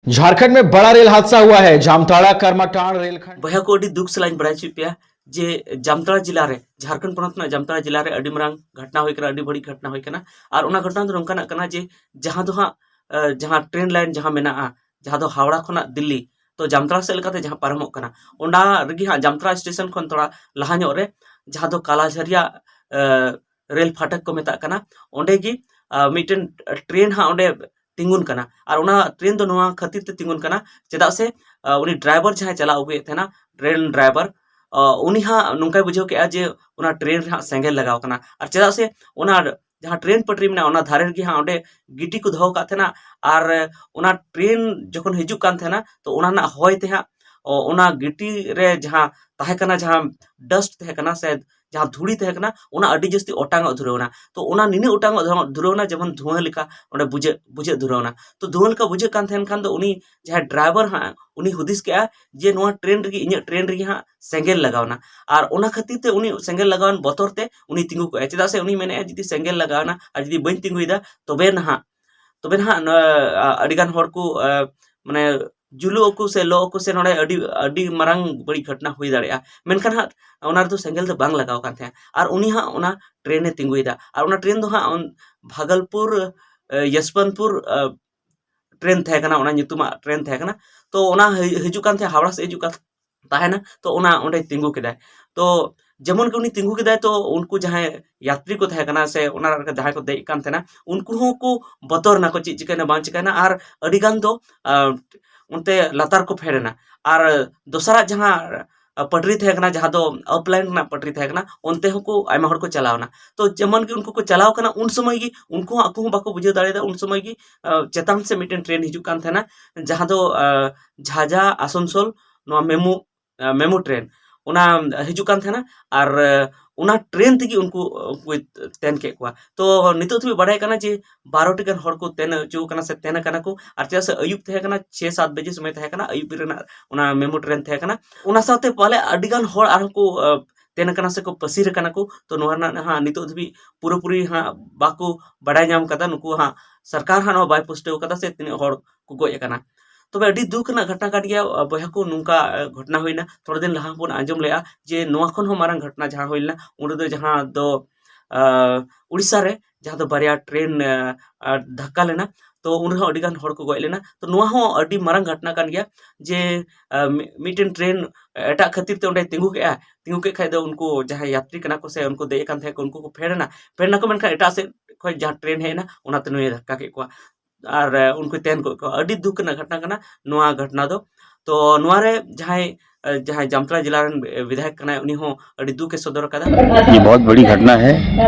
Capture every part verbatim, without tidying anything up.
झारखंड में बड़ा रेल हादसा हुआ है। जामताड़ा करमाटांड़ रेलखंड। ᱵᱚᱭᱦᱟ ᱠᱚ, ᱟᱹᱰᱤ ᱫᱩᱠ ᱥᱟᱞᱟᱜ ᱤᱧ ᱵᱟᱲᱟᱭ ᱦᱚᱪᱚᱭᱮᱫ ᱯᱮᱭᱟ ᱡᱮ ᱡᱟᱢᱛᱟᱲᱟ ᱡᱤᱞᱟ ᱨᱮ, ᱡᱷᱟᱲᱠᱷᱚᱸᱰ ᱯᱚᱱᱚᱛ ᱨᱮᱱᱟᱜ ᱡᱟᱢᱛᱟᱲᱟ ᱡᱤᱞᱟ ᱨᱮ ᱟᱹᱰᱤ ᱢᱟᱨᱟᱝ ᱜᱷᱚᱴᱱᱟ ᱦᱩᱭ ᱠᱟᱱᱟ, ᱟᱹᱰᱤ ᱵᱟᱹᱲᱤᱡ ᱜᱷᱚᱴᱱᱟ ᱦᱩᱭ ᱠᱟᱱᱟ᱾ ᱟᱨ ᱚᱱᱟ ᱜᱷᱚᱴᱱᱟ ᱫᱚ ᱱᱚᱝᱠᱟᱱᱟᱜ ᱠᱟᱱᱟ ᱡᱮ ᱡᱟᱦᱟᱸ ᱫᱚ ᱦᱟᱸᱜ, ᱟᱸ, ᱡᱟᱦᱟᱸ ᱴᱨᱮᱱ ᱞᱟᱭᱤᱱ ᱡᱟᱦᱟᱸ ᱢᱮᱱᱟᱜᱼᱟ, ᱡᱟᱦᱟᱸ ᱫᱚ ᱦᱟᱣᱲᱟ ᱠᱷᱚᱱᱟᱜ ᱫᱤᱞᱞᱤ, ᱛᱚ ᱡᱟᱢᱛᱟᱲᱟ ᱥᱮᱫ ᱞᱮᱠᱟᱛᱮ ᱡᱟᱦᱟᱸ ᱯᱟᱨᱚᱢᱚᱜ ᱠᱟᱱᱟ, ᱚᱱᱟ ᱨᱮᱜᱮ ᱦᱟᱸᱜ ᱡᱟᱢᱛᱟᱲᱟ ᱥᱴᱮᱥᱚᱱ ᱠᱷᱚᱱ ᱛᱷᱚᱲᱟ ᱞᱟᱦᱟ ᱧᱚᱜ ᱨᱮ ᱡᱟᱦᱟᱸ ᱫᱚ ᱠᱟᱞᱟᱡᱷᱟᱨᱤᱭᱟ, ᱟᱸ, ᱨᱮᱞ ᱯᱷᱟᱴᱚᱠ ᱠᱚ ᱢᱮᱛᱟᱜ ᱠᱟᱱᱟ, ᱚᱸᱰᱮ ᱜᱮ, ᱟᱸ, ᱢᱤᱫᱴᱮᱱ ᱴᱨᱮᱱ ᱦᱟᱸᱜ ᱚᱸᱰᱮ ᱛᱤᱸᱜᱩᱱ ᱠᱟᱱᱟ᱾ ᱟᱨ ᱚᱱᱟ ᱴᱨᱮᱱ ᱫᱚ ᱱᱚᱣᱟ ᱠᱷᱟᱹᱛᱤᱨ ᱛᱮ ᱛᱤᱸᱜᱩᱱ ᱠᱟᱱᱟ, ᱪᱮᱫᱟᱜ ᱥᱮ, ᱟᱸ, ᱩᱱᱤ ᱰᱨᱟᱭᱵᱷᱟᱨ ᱡᱟᱦᱟᱸᱭ ᱪᱟᱞᱟᱣ ᱟᱹᱜᱩᱭᱮᱫ ᱛᱟᱦᱮᱱᱟ, ᱴᱨᱮᱱ ᱰᱨᱟᱭᱵᱷᱟᱨ, ᱟᱸ, ᱩᱱᱤ ᱦᱟᱸᱜ ᱱᱚᱝᱠᱟᱭ ᱵᱩᱡᱷᱟᱹᱣ ᱠᱮᱜᱼᱟ ᱡᱮ ᱚᱱᱟ ᱴᱨᱮᱱ ᱨᱮ ᱦᱟᱸᱜ ᱥᱮᱸᱜᱮᱞ ᱞᱟᱜᱟᱣ ᱠᱟᱱᱟ᱾ ᱟᱨ ᱪᱮᱫᱟᱜ ᱥᱮ ᱚᱱᱟ ᱡᱟᱦᱟᱸ ᱴᱨᱮᱱ ᱯᱟᱹᱴᱨᱤ ᱢᱮᱱᱟᱜᱼᱟ, ᱚᱱᱟ ᱫᱷᱟᱨᱮ ᱨᱮᱜᱮ ᱦᱟᱸᱜ ᱚᱸᱰᱮ ᱜᱤᱴᱤ ᱠᱚ ᱫᱚᱦᱚ ᱠᱟᱜ ᱛᱟᱦᱮᱱᱟ᱾ ᱟᱨ ᱚᱱᱟ ᱴᱨᱮᱱ ᱡᱚᱠᱷᱚᱱ ᱦᱤᱡᱩᱜ ᱠᱟᱱ ᱛᱟᱦᱮᱱᱟ, ᱛᱚ ᱚᱱᱟ ᱨᱮᱱᱟᱜ ᱦᱚᱭ ᱛᱮ ᱦᱟᱸᱜ, ᱚ, ᱚᱱᱟ ᱜᱤᱴᱤ ᱨᱮ ᱡᱟᱦᱟᱸ ᱛᱟᱦᱮᱸ ᱠᱟᱱᱟ, ᱡᱟᱦᱟᱸ ᱰᱟᱥᱴ ᱛᱟᱦᱮᱸ ᱠᱟᱱᱟ ᱥᱮ ᱡᱟᱦᱟᱸ ᱫᱷᱩᱲᱤ ᱛᱟᱦᱮᱸ ᱠᱟᱱᱟ, ᱚᱱᱟ ᱟᱹᱰᱤ ᱡᱟᱹᱥᱛᱤ ᱚᱴᱟᱝᱚᱜ ᱫᱷᱩᱨᱟᱹᱣ ᱮᱱᱟ᱾ ᱛᱚ ᱚᱱᱟ ᱱᱤᱱᱟᱹᱜ ᱚᱴᱟᱝᱚᱜ ᱫᱷᱩᱨᱟᱹᱣ ᱮᱱᱟ, ᱡᱮᱢᱚᱱ ᱫᱷᱩᱣᱟᱹ ᱞᱮᱠᱟ ᱚᱸᱰᱮ ᱵᱩᱡᱷᱟᱹᱜ, ᱵᱩᱡᱷᱟᱹᱜ ᱫᱷᱩᱨᱟᱹᱣ ᱮᱱᱟ᱾ ᱛᱚ ᱫᱷᱩᱣᱟᱹ ᱞᱮᱠᱟ ᱵᱩᱡᱷᱟᱹᱜ ᱠᱟᱱ ᱛᱟᱦᱮᱱ ᱠᱷᱟᱱ ᱫᱚ ᱩᱱᱤ ᱡᱟᱦᱟᱸᱭ ᱰᱨᱟᱭᱵᱷᱟᱨ ᱦᱟᱸᱜ, ᱩᱱᱤ ᱦᱩᱫᱤᱥ ᱠᱮᱜᱼᱟ ᱡᱮ ᱱᱚᱣᱟ ᱴᱨᱮᱱ ᱨᱮᱜᱮ, ᱤᱧᱟᱹᱜ ᱴᱨᱮᱱ ᱨᱮᱜᱮ ᱦᱟᱸᱜ ᱥᱮᱸᱜᱮᱞ ᱞᱟᱜᱟᱣ ᱮᱱᱟ᱾ ᱟᱨ ᱚᱱᱟ ᱠᱷᱟᱹᱛᱤᱨ ᱛᱮ ᱩᱱᱤ ᱥᱮᱸᱜᱮᱞ ᱞᱟᱜᱟᱣ ᱮᱱ ᱵᱚᱛᱚᱨ ᱛᱮ ᱩᱱᱤ ᱛᱤᱸᱜᱩ ᱠᱚᱜᱼᱟᱭ᱾ ᱪᱮᱫᱟᱜ ᱥᱮ ᱩᱱᱤ ᱢᱮᱱᱮᱫᱼᱟ, ᱡᱩᱫᱤ ᱥᱮᱸᱜᱮᱞ ᱞᱟᱜᱟᱣ ᱮᱱᱟ ᱟᱨ ᱡᱩᱫᱤ ᱵᱟᱹᱧ ᱛᱤᱸᱜᱩᱭᱮᱫᱟ, ᱛᱚᱵᱮ ᱱᱟᱦᱟᱜ, ᱛᱚᱵᱮ ᱱᱟᱦᱟᱜ ᱱᱚᱣᱟ, ᱟ, ᱟᱹᱰᱤᱜᱟᱱ ᱦᱚᱲ ᱠᱚ, ᱟ, ᱢᱟᱱᱮ ᱡᱩᱞᱩᱜ ᱟᱠᱚ ᱥᱮ ᱞᱚᱜ ᱟᱠᱚ ᱥᱮ ᱱᱚᱰᱮ ᱟᱹᱰᱤ, ᱟᱹᱰᱤ ᱢᱟᱨᱟᱝ ᱵᱟᱹᱲᱤᱡ ᱜᱷᱚᱴᱱᱟ ᱦᱩᱭ ᱫᱟᱲᱮᱭᱟᱜᱼᱟ᱾ ᱢᱮᱱᱠᱷᱟᱱ ᱦᱟᱸᱜ ᱚᱱᱟ ᱨᱮᱫᱚ ᱥᱮᱸᱜᱮᱞ ᱫᱚ ᱵᱟᱝ ᱞᱟᱜᱟᱣ ᱠᱟᱱ ᱛᱟᱦᱮᱸᱫ᱾ ᱟᱨ ᱩᱱᱤ ᱦᱟᱸᱜ ᱚᱱᱟ ᱴᱨᱮᱱ ᱮ ᱛᱤᱸᱜᱩᱭᱮᱫᱟ᱾ ᱟᱨ ᱚᱱᱟ ᱴᱨᱮᱱ ᱫᱚ ᱦᱟᱸᱜ ᱚᱱ-, ᱵᱷᱟᱜᱚᱞᱯᱩᱨ, ᱮ, ᱭᱚᱥᱵᱚᱱᱛᱯᱩᱨ, ᱮ, ᱴᱨᱮᱱ ᱛᱟᱦᱮᱸ ᱠᱟᱱᱟ, ᱚᱱᱟ ᱧᱩᱛᱩᱢᱟᱜ ᱴᱨᱮᱱ ᱛᱟᱦᱮᱸ ᱠᱟᱱᱟ᱾ ᱛᱚ ᱚᱱᱟ ᱦᱤ-, ᱦᱤᱡᱩᱜ ᱠᱟᱱ ᱛᱟᱦᱮᱸᱫ, ᱦᱟᱣᱲᱟ ᱥᱮᱫ ᱦᱤᱡᱩᱜ ᱠᱟᱱ ᱛᱟᱦᱮᱱᱟ᱾ ᱛᱚ ᱚᱱᱟ ᱚᱸᱰᱮ ᱛᱤᱸᱜᱩ ᱠᱮᱫᱟᱭ᱾ ᱛᱚ ᱡᱮᱢᱚᱱ ᱜᱮ ᱩᱱᱤ ᱛᱤᱸᱜᱩ ᱠᱮᱫᱟᱭ, ᱛᱚ ᱩᱱᱠᱩ ᱡᱟᱦᱟᱸᱭ ᱭᱟᱛᱨᱤ ᱠᱚ ᱛᱟᱦᱮᱸ ᱠᱟᱱᱟ ᱥᱮ ᱚᱱᱟ ᱨᱮ ᱡᱟᱦᱟᱸᱭ ᱠᱚ ᱫᱮᱡ ᱠᱟᱱ ᱛᱟᱦᱮᱱᱟ, ᱩᱱᱠᱩ ᱦᱚᱸᱠᱚ ᱵᱚᱛᱚᱨ ᱱᱟᱠᱚ, ᱪᱮᱫ ᱪᱤᱠᱟᱹᱭᱮᱱᱟ ᱵᱟᱝ ᱪᱤᱠᱟᱹᱭᱮᱱᱟ᱾ ᱟᱨ ᱟᱹᱰᱤ ᱜᱟᱱ ᱫᱚ, ᱟ, ᱚᱱᱛᱮ ᱞᱟᱛᱟᱨ ᱠᱚ ᱯᱷᱮᱰ ᱮᱱᱟ᱾ ᱟᱨ ᱫᱚᱥᱟᱨᱟᱜ ᱡᱟᱦᱟᱸ, ᱟ, ᱯᱟᱹᱴᱨᱤ ᱛᱟᱦᱮᱸ ᱠᱟᱱᱟ, ᱡᱟᱦᱟᱸ ᱫᱚ ᱟᱯᱞᱟᱭᱤᱱ ᱨᱮᱱᱟᱜ ᱯᱟᱹᱴᱨᱤ ᱛᱟᱦᱮᱸ ᱠᱟᱱᱟ, ᱚᱱᱛᱮ ᱦᱚᱸᱠᱚ ᱟᱭᱢᱟ ᱦᱚᱲ ᱠᱚ ᱪᱟᱞᱟᱣ ᱮᱱᱟ᱾ ᱛᱚ ᱡᱮᱢᱚᱱ ᱜᱮ ᱩᱱᱠᱩ ᱠᱚ ᱪᱟᱞᱟᱣ ᱠᱟᱱᱟ, ᱩᱱ ᱥᱚᱢᱚᱭ ᱜᱮ ᱩᱱᱠᱩ ᱦᱚᱸ ᱟᱠᱚ ᱦᱚᱸ ᱵᱟᱠᱚ ᱵᱩᱡᱷᱟᱹᱣ ᱫᱟᱲᱮᱭᱟᱫᱟ᱾ ᱩᱱ ᱥᱚᱢᱚᱭ ᱜᱮ, ᱟ, ᱪᱮᱛᱟᱱ ᱥᱮᱫ ᱢᱤᱫᱴᱮᱱ ᱴᱨᱮᱱ ᱦᱤᱡᱩᱜ ᱠᱟᱱ ᱛᱟᱦᱮᱱᱟ, ᱡᱟᱦᱟᱸ ᱫᱚ, ᱟ, ᱡᱷᱟᱡᱟ ᱟᱥᱟᱱᱥᱳᱞ, ᱱᱚᱣᱟ ᱢᱮᱢᱩ, ᱟ, ᱢᱮᱢᱩ ᱴᱨᱮᱱ, ᱚᱱᱟ ᱦᱤᱡᱩᱜ ᱠᱟᱱ ᱛᱟᱦᱮᱱᱟ᱾ ᱟᱨ, ᱟ, ᱚᱱᱟ ᱴᱨᱮᱱ ᱛᱮᱜᱮ ᱩᱱᱠᱩ, ᱩᱱᱠᱩᱭ ᱛᱮᱱ ᱠᱮᱫ ᱠᱚᱣᱟ᱾ ᱛᱚ ᱱᱤᱛᱚᱜ ᱫᱷᱟᱹᱵᱤᱡ ᱵᱟᱲᱟᱭ ᱠᱟᱱᱟ ᱡᱮ ᱵᱟᱨᱚ ᱴᱤ ᱜᱟᱱ ᱦᱚᱲ ᱠᱚ ᱛᱮᱱ ᱦᱚᱪᱚ ᱠᱟᱱᱟ ᱥᱮ ᱛᱮᱱ ᱠᱟᱱᱟ ᱠᱚ᱾ ᱟᱨ ᱪᱮᱫᱟᱜ ᱥᱮ ᱟᱹᱭᱩᱵ ᱛᱟᱦᱮᱸ ᱠᱟᱱᱟ, ᱪᱷᱮ ᱥᱟᱛ ᱵᱟᱡᱮ ᱥᱚᱢᱚᱭ ᱛᱟᱦᱮᱸ ᱠᱟᱱᱟ, ᱟᱹᱭᱩᱵ ᱨᱮᱱᱟᱜ ᱚᱱᱟ ᱢᱮᱢᱩ ᱴᱨᱮᱱ ᱛᱟᱦᱮᱸ ᱠᱟᱱᱟ᱾ ᱚᱱᱟ ᱥᱟᱶᱛᱮ ᱯᱟᱞᱮ ᱟᱹᱰᱤ ᱜᱟᱱ ᱦᱚᱲ ᱟᱨᱦᱚᱸ ᱠᱚ, ᱟ, ᱛᱮᱱ ᱠᱟᱱᱟ ᱥᱮ ᱠᱚ ᱯᱟᱹᱥᱤᱨ ᱠᱟᱱᱟ ᱠᱚ᱾ ᱛᱚ ᱱᱚᱣᱟ ᱨᱮᱱᱟᱜ ᱦᱟᱸᱜ ᱱᱤᱛᱚᱜ ᱫᱷᱟᱹᱵᱤᱡ ᱯᱩᱨᱟᱹᱯᱩᱨᱤ ᱦᱟᱸᱜ ᱵᱟᱠᱚ ᱵᱟᱲᱟᱭ ᱧᱟᱢ ᱠᱟᱫᱟ᱾ ᱱᱩᱠᱩ ᱦᱟᱸᱜ ᱥᱚᱨᱠᱟᱨ ᱦᱟᱸᱜ ᱱᱚᱣᱟ ᱵᱟᱭ ᱯᱩᱥᱴᱟᱹᱣ ᱠᱟᱫᱟ ᱥᱮ ᱛᱤᱱᱟᱹᱜ ᱦᱚᱲ ᱠᱚ ᱜᱚᱡ ᱟᱠᱟᱱᱟ᱾ ᱛᱚᱵᱮ ᱟᱹᱰᱤ ᱫᱩᱠ ᱨᱮᱱᱟᱜ ᱜᱷᱚᱴᱚᱱᱟ ᱠᱟᱱ ᱜᱮᱭᱟ, ᱵᱚᱭᱦᱟ ᱠᱚ, ᱱᱚᱝᱠᱟ ᱜᱷᱚᱴᱚᱱᱟ ᱦᱩᱭᱱᱟ᱾ ᱛᱷᱚᱲᱟ ᱫᱤᱱ ᱞᱟᱦᱟ ᱵᱚᱱ ᱟᱸᱡᱚᱢ ᱞᱮᱜᱼᱟ ᱡᱮ ᱱᱚᱣᱟ ᱠᱷᱚᱱ ᱦᱚᱸ ᱢᱟᱨᱟᱝ ᱜᱷᱚᱴᱚᱱᱟ ᱡᱟᱦᱟᱸ ᱦᱩᱭ ᱞᱮᱱᱟ, ᱩᱱ ᱨᱮᱫᱚ ᱡᱟᱦᱟᱸ ᱫᱚ ᱩᱲᱤᱥᱥᱟ ᱨᱮ ᱡᱟᱦᱟᱸ ᱫᱚ ᱵᱟᱨᱭᱟ ᱴᱨᱮᱱ ᱫᱷᱟᱠᱠᱟ ᱞᱮᱱᱟ᱾ ᱛᱚ ᱩᱱ ᱨᱮᱦᱚᱸ ᱟᱹᱰᱤ ᱜᱟᱱ ᱦᱚᱲ ᱠᱚ ᱜᱚᱡ ᱞᱮᱱᱟ᱾ ᱛᱚ ᱱᱚᱣᱟ ᱦᱚᱸ ᱟᱹᱰᱤ ᱢᱟᱨᱟᱝ ᱜᱷᱚᱴᱚᱱᱟ ᱠᱟᱱ ᱜᱮᱭᱟ ᱡᱮ ᱢᱤᱫᱴᱮᱱ ᱴᱨᱮᱱ ᱮᱴᱟᱜ ᱠᱷᱟᱹᱛᱤᱨ ᱛᱮ ᱚᱸᱰᱮ ᱛᱤᱸᱜᱩ ᱠᱮᱜᱼᱟ᱾ ᱛᱤᱸᱜᱩ ᱠᱮᱫ ᱠᱷᱟᱡ ᱫᱚ ᱩᱱᱠᱩ ᱡᱟᱦᱟᱸᱭ ᱭᱟᱛᱨᱤ ᱠᱟᱱᱟ ᱠᱚ ᱥᱮ ᱩᱱᱠᱩ ᱫᱮᱡ ᱟᱠᱟᱱ ᱛᱟᱦᱮᱸ ᱠᱚ, ᱩᱱᱠᱩ ᱠᱚ ᱯᱷᱮᱰ ᱮᱱᱟ᱾ ᱯᱷᱮᱰ ᱱᱟᱠᱚ, ᱢᱮᱱᱠᱷᱟᱱ ᱮᱴᱟᱜ ᱥᱮᱫ ᱠᱷᱚᱱ ᱡᱟᱦᱟᱸ ᱴᱨᱮᱱ ᱦᱮᱡ ᱮᱱᱟ, ᱚᱱᱟᱛᱮ ᱱᱩᱭᱮ ᱫᱷᱟᱠᱠᱟ ᱠᱮᱫ ᱠᱚᱣᱟ ᱟᱨ ᱩᱱᱠᱩᱭ ᱛᱮᱱ ᱜᱚᱡ ᱠᱚᱣᱟ᱾ ᱟᱹᱰᱤ ᱫᱩᱠ ᱨᱮᱱᱟᱜ ᱜᱷᱚᱴᱚᱱᱟ ᱠᱟᱱᱟ ᱱᱚᱣᱟ ᱜᱷᱚᱴᱚᱱᱟ ᱫᱚ᱾ ᱛᱚ ᱱᱚᱣᱟ ᱨᱮ ᱡᱟᱦᱟᱸᱭ ᱡᱟᱦᱟᱸᱭ ᱡᱟᱢᱛᱟᱲᱟ ᱡᱮᱞᱟ ᱨᱮᱱ ᱵᱤᱫᱷᱟᱭᱚᱠ ᱠᱟᱱᱟᱭ, ᱩᱱᱤ ᱦᱚᱸ ᱟᱹᱰᱤ ᱫᱩᱠ ᱮ ᱥᱚᱫᱚᱨ ᱟᱠᱟᱫᱟ᱾ ये बहुत बड़ी घटना है,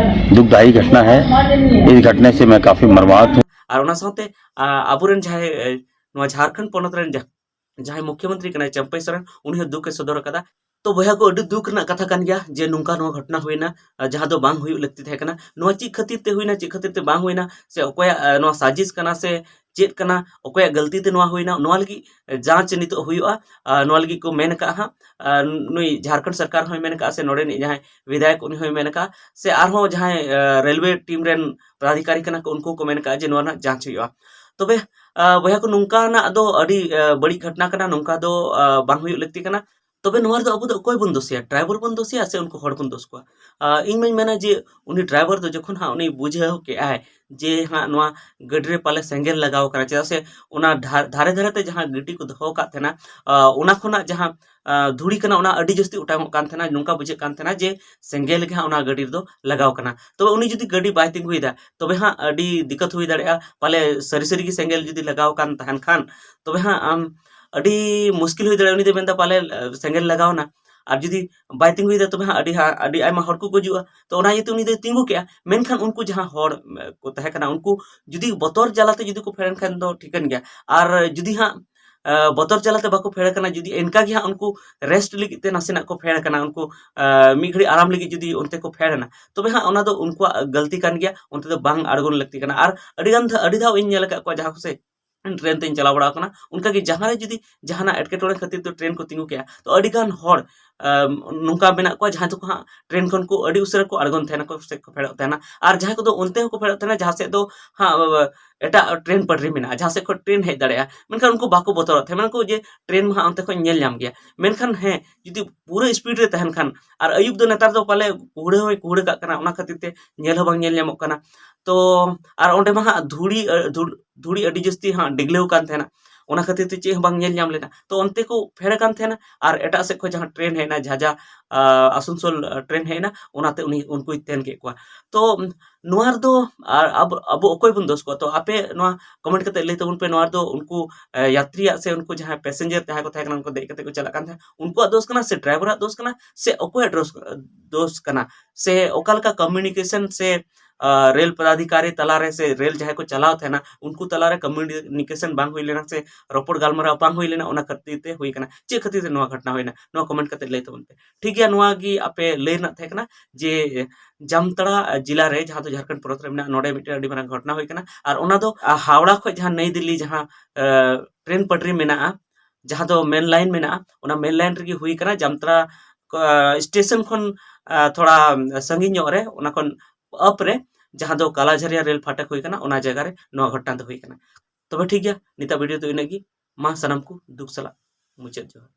दुखदायी घटना है। इस घटना से मैं काफी मर्माहत हूँ। ᱟᱨ ᱚᱱᱟ ᱥᱟᱶᱛᱮ ᱟᱵᱚᱨᱮᱱ ᱡᱟᱦᱟᱸᱭ ᱱᱚᱣᱟ ᱡᱷᱟᱲᱠᱷᱚᱸᱰ ᱯᱚᱱᱚᱛ ᱨᱮᱱ ᱡᱟᱦᱟᱸᱭ ᱢᱩᱠᱷᱭᱚᱢᱚᱱᱛᱨᱤ ᱠᱟᱱᱟᱭ ᱪᱟᱢᱯᱟᱭ ᱥᱚᱨᱮᱱ, ᱩᱱᱤ ᱦᱚᱸ ᱫᱩᱠ ᱮ ᱥᱚᱫᱚᱨ ᱟᱠᱟᱫᱟ᱾ ᱛᱚ ᱵᱚᱭᱦᱟ ᱠᱚ, ᱟᱹᱰᱤ ᱫᱩᱠ ᱨᱮᱱᱟᱜ ᱠᱟᱛᱷᱟ ᱠᱟᱱ ᱜᱮᱭᱟ ᱡᱮ ᱱᱚᱝᱠᱟ ᱱᱚᱣᱟ ᱜᱷᱚᱴᱚᱱᱟ ᱦᱩᱭᱱᱟ, ᱡᱟᱦᱟᱸ ᱫᱚ ᱵᱟᱝ ᱦᱩᱭᱩᱜ ᱞᱟᱹᱠᱛᱤ ᱛᱟᱦᱮᱸ ᱠᱟᱱᱟ᱾ ᱱᱚᱣᱟ ᱪᱮᱫ ᱠᱷᱟᱹᱛᱤᱨ ᱛᱮ ᱦᱩᱭᱱᱟ, ᱪᱮᱫ ᱠᱷᱟᱹᱛᱤᱨ ᱛᱮ ᱵᱟᱝ ᱦᱩᱭᱱᱟ, ᱥᱮ ᱚᱠᱚᱭᱟᱜ ᱱᱚᱣᱟ ᱥᱟᱡᱤᱥ ᱠᱟᱱᱟ ᱥᱮ ᱪᱮᱫ ᱠᱟᱱᱟ, ᱚᱠᱚᱭᱟᱜ ᱜᱟᱹᱞᱛᱤ ᱛᱮ ᱱᱚᱣᱟ ᱦᱩᱭᱱᱟ, ᱱᱚᱣᱟ ᱞᱟᱹᱜᱤᱫ ᱡᱟᱸᱪ ᱱᱤᱛᱚᱜ ᱦᱩᱭᱩᱜᱼᱟ᱾ ᱱᱚᱣᱟ ᱞᱟᱹᱜᱤᱫ ᱠᱚ ᱢᱮᱱ ᱟᱠᱟᱫᱼᱟ ᱦᱟᱸᱜ᱾ ᱱᱩᱭ ᱡᱷᱟᱲᱠᱷᱚᱸᱰ ᱥᱚᱨᱠᱟᱨ ᱦᱚᱸᱭ ᱢᱮᱱ ᱟᱠᱟᱫᱼᱟ ᱥᱮ ᱱᱚᱰᱮᱱᱤᱡ ᱡᱟᱦᱟᱸᱭ ᱵᱤᱫᱷᱟᱭᱚᱠ, ᱩᱱᱤ ᱦᱚᱸᱭ ᱢᱮᱱ ᱟᱠᱟᱫᱼᱟ, ᱥᱮ ᱟᱨᱦᱚᱸ ᱡᱟᱦᱟᱸᱭ ᱨᱮᱞᱣᱮ ᱴᱤᱢ ᱨᱮᱱ ᱯᱚᱫᱟᱫᱷᱤᱠᱟᱨᱤ ᱠᱟᱱᱟ ᱠᱚ, ᱩᱱᱠᱩ ᱠᱚ ᱢᱮᱱ ᱟᱠᱟᱫᱼᱟ ᱡᱮ ᱱᱚᱣᱟ ᱨᱮᱱᱟᱜ ᱡᱟᱸᱪ ᱦᱩᱭᱩᱜᱼᱟ᱾ ᱛᱚᱵᱮ ᱵᱚᱭᱦᱟ ᱠᱚ, ᱱᱚᱝᱠᱟᱱᱟᱜ ᱫᱚ ᱟᱹᱰᱤ ᱵᱟᱹᱲᱤᱡ ᱜᱷᱚᱴᱚᱱᱟ ᱠᱟᱱᱟ, ᱱᱚᱝᱠᱟ ᱫᱚ ᱵᱟᱝ ᱦᱩᱭᱩᱜ ᱞᱟᱹᱠᱛᱤ ᱠᱟᱱᱟ᱾ ᱛᱚᱵᱮ ᱱᱚᱣᱟ ᱨᱮᱫᱚ ᱟᱵᱚ ᱫᱚ ᱚᱠᱚᱭ ᱵᱚᱱ ᱫᱳᱥᱮᱭᱟ? ᱰᱨᱟᱭᱵᱷᱟᱨ ᱵᱚᱱ ᱫᱳᱥᱮᱭᱟ ᱥᱮ ᱩᱱᱠᱩ ᱦᱚᱲ ᱵᱚᱱ ᱫᱳᱥ ᱠᱚᱣᱟ? ᱤᱧ ᱢᱟᱧ ᱢᱮᱱᱟ ᱡᱮ ᱩᱱᱤ ᱰᱨᱟᱭᱵᱷᱟᱨ ᱫᱚ ᱡᱚᱠᱷᱚᱱ ᱦᱟᱸᱜ ᱩᱱᱤ ᱵᱩᱡᱷᱟᱹᱣ ᱠᱮᱜᱼᱟᱭ ᱡᱮ ᱦᱟᱸᱜ ᱱᱚᱣᱟ ᱜᱟᱹᱰᱤ ᱨᱮ ᱯᱟᱞᱮ ᱥᱮᱸᱜᱮᱞ ᱞᱟᱜᱟᱣ ᱠᱟᱱᱟ, ᱪᱮᱫᱟᱜ ᱥᱮ ᱚᱱᱟ ᱫᱷᱟᱨᱮ ᱫᱷᱟᱨᱮ ᱛᱮ ᱡᱟᱦᱟᱸ ᱜᱟᱹᱰᱤ ᱠᱚ ᱫᱚᱦᱚ ᱟᱠᱟᱫ ᱛᱟᱦᱮᱱᱟ, ᱚᱱᱟ ᱠᱷᱚᱱᱟᱜ ᱡᱟᱦᱟᱸ ᱫᱷᱩᱲᱤ ᱠᱟᱱᱟ, ᱚᱱᱟ ᱟᱹᱰᱤ ᱡᱟᱹᱥᱛᱤ ᱚᱴᱟᱝᱚᱜ ᱠᱟᱱ ᱛᱟᱦᱮᱱᱟ᱾ ᱱᱚᱝᱠᱟ ᱵᱩᱡᱷᱟᱹᱜ ᱠᱟᱱ ᱛᱟᱦᱮᱱᱟ ᱡᱮ ᱥᱮᱸᱜᱮᱞ ᱜᱮ ᱦᱟᱸᱜ ᱚᱱᱟ ᱜᱟᱹᱰᱤ ᱨᱮᱫᱚ ᱞᱟᱜᱟᱣ ᱠᱟᱱᱟ᱾ ᱛᱚᱵᱮ ᱩᱱᱤ ᱡᱩᱫᱤ ᱜᱟᱹᱰᱤ ᱵᱟᱭ ᱛᱤᱸᱜᱩᱭᱮᱫᱟ, ᱛᱚᱵᱮ ᱦᱟᱸᱜ ᱟᱹᱰᱤ ᱫᱤᱠᱠᱟᱛ ᱦᱩᱭ ᱫᱟᱲᱮᱭᱟᱜᱼᱟ᱾ ᱯᱟᱞᱮ ᱥᱟᱹᱨᱤ ᱥᱟᱹᱨᱤ ᱜᱮ ᱥᱮᱸᱜᱮᱞ ᱡᱩᱫᱤ ᱞᱟᱜᱟᱣ ᱠᱟᱱ ᱛᱟᱦᱮᱱ ᱠᱷᱟᱱ, ᱛᱚᱵᱮ ᱦᱟᱸᱜ ᱟᱢ ᱟᱹᱰᱤ ᱢᱩᱥᱠᱤᱞ ᱦᱩᱭ ᱫᱟᱲᱮᱭᱟᱜᱼᱟ᱾ ᱩᱱᱤ ᱫᱚ ᱢᱮᱱᱫᱟ ᱯᱟᱞᱮ ᱥᱮᱸᱜᱮᱞ ᱞᱟᱜᱟᱣ ᱮᱱᱟ, ᱟᱨ ᱡᱩᱫᱤ ᱵᱟᱭ ᱛᱤᱸᱜᱩᱭᱮᱫᱟ, ᱛᱚᱵᱮ ᱦᱟᱸᱜ ᱟᱹᱰᱤ ᱦᱟ-, ᱟᱹᱰᱤ ᱟᱭᱢᱟ ᱦᱚᱲ ᱠᱚ ᱜᱩᱡᱩᱜᱼᱟ᱾ ᱛᱚ ᱚᱱᱟ ᱤᱭᱟᱹᱛᱮ ᱩᱱᱤ ᱫᱚᱭ ᱛᱤᱸᱜᱩ ᱠᱮᱜᱼᱟ᱾ ᱢᱮᱱᱠᱷᱟᱱ ᱩᱱᱠᱩ ᱡᱟᱦᱟᱸ ᱦᱚᱲ ᱠᱚ ᱛᱟᱦᱮᱸ ᱠᱟᱱᱟ, ᱩᱱᱠᱩ ᱡᱩᱫᱤ ᱵᱚᱛᱚᱨ ᱡᱟᱞᱟᱛᱮ ᱡᱩᱫᱤ ᱠᱚ ᱯᱷᱮᱰ ᱮᱱ ᱠᱷᱟᱱ ᱫᱚ ᱴᱷᱤᱠᱟᱹᱱ ᱜᱮᱭᱟ᱾ ᱟᱨ ᱡᱩᱫᱤ ᱦᱟᱸᱜ ᱵᱚᱛᱚᱨ ᱡᱟᱞᱟᱛᱮ ᱵᱟᱠᱚ ᱯᱷᱮᱰ ᱟᱠᱟᱱᱟ, ᱡᱩᱫᱤ ᱤᱱᱠᱟ ᱜᱮ ᱦᱟᱸᱜ ᱩᱱᱠᱩ ᱨᱮᱥᱴ ᱞᱟᱹᱜᱤᱫ ᱛᱮ ᱱᱟᱥᱮᱱᱟᱜ ᱠᱚ ᱯᱷᱮᱰ ᱟᱠᱟᱱᱟ, ᱩᱱᱠᱩ ᱢᱤᱫ ᱜᱷᱟᱹᱲᱤᱡ ᱟᱨᱟᱢ ᱞᱟᱹᱜᱤᱫ ᱡᱩᱫᱤ ᱚᱱᱛᱮ ᱠᱚ ᱯᱷᱮᱰ ᱮᱱᱟ, ᱛᱚᱵᱮ ᱦᱟᱸᱜ ᱚᱱᱟ ᱫᱚ ᱩᱱᱠᱩᱣᱟᱜ ᱜᱟᱹᱞᱛᱤ ᱠᱟᱱ ᱜᱮᱭᱟ, ᱚᱱᱛᱮ ᱫᱚ ᱵᱟᱝ ᱟᱬᱜᱚᱱ ᱞᱟᱹᱠᱛᱤ ᱠᱟᱱᱟ᱾ ᱟᱨ ᱟᱹᱰᱤ ᱜᱟᱱ ᱫᱷᱟ-, ᱟᱹᱰᱤ ᱫᱷᱟᱣ ᱤᱧ ᱧᱮᱞ ᱟᱠᱟᱫ ᱠᱚᱣᱟ ᱡᱟᱦᱟᱸ ᱠᱚ ᱥᱮ ᱴᱨᱮᱱ ᱛᱮᱧ ᱪᱟᱞᱟᱣ ᱵᱟᱲᱟ ᱟᱠᱟᱱᱟ, ᱚᱱᱠᱟᱜᱮ ᱡᱟᱦᱟᱸ ᱨᱮ ᱡᱩᱫᱤ ᱡᱟᱦᱟᱱᱟᱜ ᱮᱴᱠᱮᱴᱚᱬᱮ ᱠᱷᱟᱹᱛᱤᱨ ᱛᱮ ᱴᱨᱮᱱ ᱠᱚ ᱛᱤᱸᱜᱩ ᱠᱮᱜᱼᱟ, ᱛᱚ ᱟᱹᱰᱤ ᱜᱟᱱ ᱦᱚᱲ ᱟᱢ, ᱱᱚᱝᱠᱟ ᱢᱮᱱᱟᱜ ᱠᱚᱣᱟ ᱡᱟᱦᱟᱸᱭ ᱫᱚᱠᱚ ᱦᱟᱸᱜ ᱴᱨᱮᱱ ᱠᱷᱚᱱ ᱠᱚ ᱟᱹᱰᱤ ᱩᱥᱟᱹᱨᱟ ᱠᱚ ᱟᱬᱜᱚᱱ ᱛᱟᱦᱮᱱᱟ ᱠᱚ ᱥᱮ ᱠᱚ ᱯᱷᱮᱰᱚᱜ ᱛᱟᱦᱮᱱᱟ, ᱟᱨ ᱡᱟᱦᱟᱸᱭ ᱠᱚᱫᱚ ᱚᱱᱛᱮ ᱦᱚᱸᱠᱚ ᱯᱷᱮᱰᱚᱜ ᱛᱟᱦᱮᱱᱟ ᱡᱟᱦᱟᱸ ᱥᱮᱫ ᱫᱚ ᱦᱟᱸᱜ ᱮᱴᱟᱜ ᱴᱨᱮᱱ ᱯᱟᱴᱨᱤ ᱢᱮᱱᱟᱜᱼᱟ, ᱡᱟᱦᱟᱸ ᱥᱮᱫ ᱠᱷᱚᱱ ᱴᱨᱮᱱ ᱦᱮᱡ ᱫᱟᱲᱮᱭᱟᱜᱼᱟ, ᱢᱮᱱᱠᱷᱟᱱ ᱩᱱᱠᱩ ᱵᱟᱠᱚ ᱵᱚᱛᱚᱨᱚᱜ ᱛᱟᱦᱮᱸ, ᱢᱮᱱᱟᱠᱚ ᱡᱮ ᱴᱨᱮᱱ ᱢᱟ ᱦᱟᱸᱜ ᱚᱱᱛᱮ ᱠᱷᱚᱱ ᱧᱮᱞ ᱧᱟᱢ ᱜᱮᱭᱟ᱾ ᱢᱮᱱᱠᱷᱟᱱ ᱦᱮᱸ, ᱡᱩᱫᱤ ᱯᱩᱨᱟᱹ ᱥᱯᱤᱰ ᱨᱮ ᱛᱟᱦᱮᱱ ᱠᱷᱟᱱ, ᱟᱨ ᱟᱹᱭᱩᱵ ᱫᱚ ᱱᱮᱛᱟᱨ ᱫᱚ ᱯᱟᱞᱮ ᱠᱩᱦᱲᱟᱹ ᱦᱚᱸᱭ ᱠᱩᱦᱲᱟᱹ ᱠᱟᱜ ᱠᱟᱱᱟ, ᱚᱱᱟ ᱠᱷᱟᱹᱛᱤᱨ ᱛᱮ ᱧᱮᱞ ᱦᱚᱸ ᱵᱟᱝ ᱧᱮᱞ ᱧᱟᱢᱚᱜ ᱠᱟᱱᱟ᱾ ᱛᱚ ᱟᱨ ᱚᱸᱰᱮ ᱢᱟ ᱦᱟᱸᱜ ᱫᱷᱩᱲᱤ, ᱟᱹ, ᱫᱷᱩᱲ-, ᱫᱷᱩᱲᱤ ᱟᱹᱰᱤ ᱡᱟᱹᱥᱛᱤ ᱦᱟᱸᱜ ᱰᱤᱜᱽᱞᱟᱹᱣ ᱠᱟᱱ ᱛᱟᱦᱮᱱᱟ, ᱚᱱᱟ ᱠᱷᱟᱹᱛᱤᱨ ᱛᱮ ᱪᱮᱫ ᱦᱚᱸ ᱵᱟᱝ ᱧᱮᱞ ᱧᱟᱢ ᱞᱮᱱᱟ᱾ ᱛᱚ ᱚᱱᱛᱮ ᱠᱚ ᱯᱷᱮᱰ ᱟᱠᱟᱱ ᱛᱟᱦᱮᱱᱟ, ᱟᱨ ᱮᱴᱟᱜ ᱥᱮᱫ ᱠᱷᱚᱱ ᱡᱟᱦᱟᱸ ᱴᱨᱮᱱ ᱦᱮᱡ ᱮᱱᱟ, ᱡᱷᱟᱡᱟ, ᱟ, ᱟᱥᱟᱱᱥᱳᱞ, ᱟ, ᱴᱨᱮᱱ ᱦᱮᱡ ᱮᱱᱟ, ᱚᱱᱟᱛᱮ ᱩᱱᱤ, ᱩᱱᱠᱩᱭ ᱛᱮᱱ ᱠᱮᱫ ᱠᱚᱣᱟ᱾ ᱛᱚ ᱱᱚᱣᱟ ᱨᱮᱫᱚ ᱟᱨ ᱟᱵᱚ, ᱟᱵᱚ ᱚᱠᱚᱭ ᱵᱚᱱ ᱫᱳᱥ ᱠᱚᱣᱟ? ᱛᱚ ᱟᱯᱮ ᱱᱚᱣᱟ ᱠᱚᱢᱮᱱᱴ ᱠᱟᱛᱮ ᱞᱟᱹᱭ ᱛᱟᱵᱚᱱ ᱯᱮ, ᱱᱚᱣᱟ ᱨᱮᱫᱚ ᱩᱱᱠᱩ, ᱮ, ᱭᱟᱛᱨᱤᱭᱟᱜ ᱥᱮ ᱩᱱᱠᱩ ᱡᱟᱦᱟᱸᱭ ᱯᱮᱥᱮᱧᱡᱟᱨ ᱡᱟᱦᱟᱸᱭ ᱠᱚ ᱛᱟᱦᱮᱸ ᱠᱟᱱᱟ, ᱩᱱᱠᱩ ᱫᱮᱡ ᱠᱟᱛᱮ ᱠᱚ ᱪᱟᱞᱟᱜ ᱠᱟᱱ ᱛᱟᱦᱮᱸᱫ, ᱩᱱᱠᱩᱣᱟᱜ ᱫᱳᱥ ᱠᱟᱱᱟ ᱥᱮ ᱰᱨᱟᱭᱵᱷᱟᱨᱟᱜ ᱫᱳᱥ ᱠᱟᱱᱟ ᱥᱮ ᱚᱠᱚᱭᱟᱜ ᱫᱳᱥ, ᱫᱳᱥ ᱠᱟᱱᱟ? ᱥᱮ ᱚᱠᱟ ᱞᱮᱠᱟ ᱠᱚᱢᱤᱭᱩᱱᱤᱠᱮᱥᱚᱱ ᱥᱮ, ᱟ, ᱨᱮᱞ ᱯᱚᱫᱟᱫᱷᱤᱠᱟᱨᱤ ᱛᱟᱞᱟᱨᱮ ᱥᱮ ᱨᱮᱞ ᱡᱟᱦᱟᱸᱭ ᱠᱚ ᱪᱟᱞᱟᱣ ᱛᱟᱦᱮᱱᱟ, ᱩᱱᱠᱩ ᱛᱟᱞᱟᱨᱮ ᱠᱚᱢᱤᱭᱩᱱᱤᱠᱮᱥᱚᱱ ᱵᱟᱝ ᱦᱩᱭ ᱞᱮᱱᱟ ᱥᱮ ᱨᱚᱯᱚᱲ ᱜᱟᱞᱢᱟᱨᱟᱣ ᱵᱟᱝ ᱦᱩᱭ ᱞᱮᱱᱟ, ᱚᱱᱟ ᱠᱷᱟᱹᱛᱤᱨ ᱛᱮ ᱦᱩᱭ ᱠᱟᱱᱟ? ᱪᱮᱫ ᱠᱷᱟᱹᱛᱤᱨ ᱛᱮ ᱱᱚᱣᱟ ᱜᱷᱚᱴᱚᱱᱟ ᱦᱩᱭᱱᱟ? ᱱᱚᱣᱟ ᱠᱚᱢᱮᱱᱴ ᱠᱟᱛᱮ ᱞᱟᱹᱭ ᱛᱟᱵᱚᱱ ᱯᱮ᱾ ᱴᱷᱤᱠ ᱜᱮᱭᱟ, ᱱᱚᱣᱟ ᱜᱮ ᱟᱯᱮ ᱞᱟᱹᱭ ᱨᱮᱱᱟᱜ ᱛᱟᱦᱮᱸ ᱠᱟᱱᱟ ᱡᱮ ᱡᱟᱢᱛᱟᱲᱟ ᱡᱮᱞᱟ ᱨᱮ, ᱡᱟᱦᱟᱸ ᱫᱚ ᱡᱷᱟᱲᱠᱷᱚᱸᱰ ᱯᱚᱱᱚᱛ ᱨᱮ ᱢᱮᱱᱟᱜᱼᱟ, ᱱᱚᱰᱮ ᱢᱤᱫᱴᱮᱱ ᱟᱹᱰᱤ ᱢᱟᱨᱟᱝ ᱜᱷᱚᱴᱚᱱᱟ ᱦᱩᱭ ᱠᱟᱱᱟ᱾ ᱟᱨ ᱚᱱᱟ ᱫᱚ, ᱟ, ᱦᱟᱣᱲᱟ ᱠᱷᱚᱱ ᱡᱟᱦᱟᱸ ᱱᱟᱭ ᱫᱤᱞᱞᱤ ᱡᱟᱦᱟᱸ, ᱟ, ᱴᱨᱮᱱ ᱯᱟᱴᱨᱤ ᱢᱮᱱᱟᱜᱼᱟ, ᱡᱟᱦᱟᱸ ᱫᱚ ᱢᱮᱱ ᱞᱟᱭᱤᱱ ᱢᱮᱱᱟᱜᱼᱟ, ᱚᱱᱟ ᱢᱮᱱ ᱞᱟᱭᱤᱱ ᱨᱮᱜᱮ ᱦᱩᱭ ᱠᱟᱱᱟ, ᱡᱟᱢᱛᱟᱲᱟ, ᱟ, ᱥᱴᱮᱥᱚᱱ ᱠᱷᱚᱱ, ᱟ, ᱛᱷᱚᱲᱟ ᱥᱟᱺᱜᱤᱧ ᱧᱚᱜ ᱨᱮ, ᱚᱱᱟ ᱠᱷᱚᱱ ᱟᱯ ᱨᱮ, ᱡᱟᱦᱟᱸ ᱫᱚ ᱠᱟᱞᱟᱡᱷᱟᱨᱤᱭᱟ ᱨᱮᱞ ᱯᱷᱟᱴᱚᱠ ᱦᱩᱭ ᱠᱟᱱᱟ, ᱚᱱᱟ ᱡᱟᱭᱜᱟ ᱨᱮ ᱱᱚᱣᱟ ᱜᱷᱚᱴᱚᱱᱟ ᱫᱚ ᱦᱩᱭ ᱠᱟᱱᱟ᱾ ᱛᱚᱵᱮ ᱴᱷᱤᱠ ᱜᱮᱭᱟ, ᱱᱤᱛᱟᱜ ᱵᱷᱤᱰᱤᱭᱳ ᱫᱚ ᱤᱱᱟᱹᱜ ᱜᱮ᱾ ᱢᱟ ᱥᱟᱱᱟᱢ ᱠᱚ ᱫᱩᱠ ᱥᱟᱞᱟᱜ ᱢᱩᱪᱟᱹᱫ ᱡᱚᱦᱟᱨ᱾